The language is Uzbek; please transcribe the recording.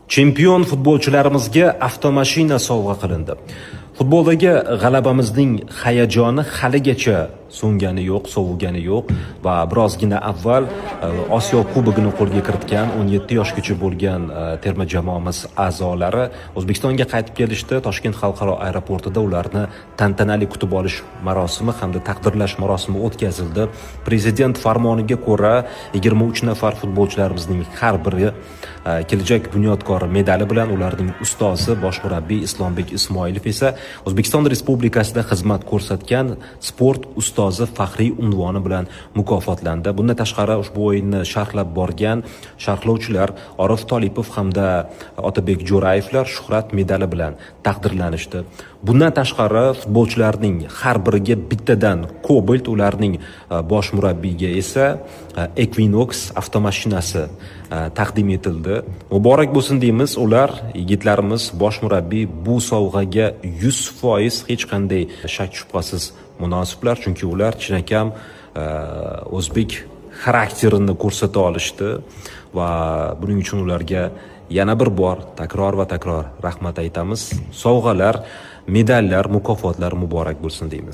Chempion futbolchilarimizga avtomashina sovg'a qilindi. Futboldagi g'alabamizning hayajoni haligacha so'ngani yo'q, sovugani yo'q va birozgina avval Osiyo Kubogini qo'lga kiritgan 17 yoshgacha bo'lgan terma jamoamiz a'zolari O'zbekistonga qaytib kelishdi. Toshkent xalqaro aeroportida ularni tantanali kutib olish marosimi hamda taqdirlash marosimi o'tkazildi. Prezident farmoniga ko'ra 23 nafar futbolchilarimizning har biri Kelajak bunyodkori medali bilan, ularning ustozi bosh murabbiy Islombek Ismoilov esa O'zbekiston Respublikasida xizmat ko'rsatgan sport ustozi faxriy unvoni bilan mukofotlandi. Bundan tashqari, ushbu o'yinni sharhlab borgan sharhlovchilar Orif Tolipov hamda Otabek Jo'rayevlar shuhrat medali bilan taqdirlanishdi. Bundan tashqari, futbolchilarning har biriga bittadan Cobalt, ularning bosh murabbiyga esa Equinox avtomashinasi taqdim etildi. Muborak bo'lsin deymiz, ular, yigitlarimiz, bosh murabbiy bu sovg'aga 100% hech qanday shak shubhasiz munosiblar, chunki ular chinakam o'zbek xarakterini ko'rsata olishdi va buning uchun ularga yana bir bor takror va takror rahmat aytamiz. Sovg'alar, medallar, mukofotlar muborak bo'lsin deymiz.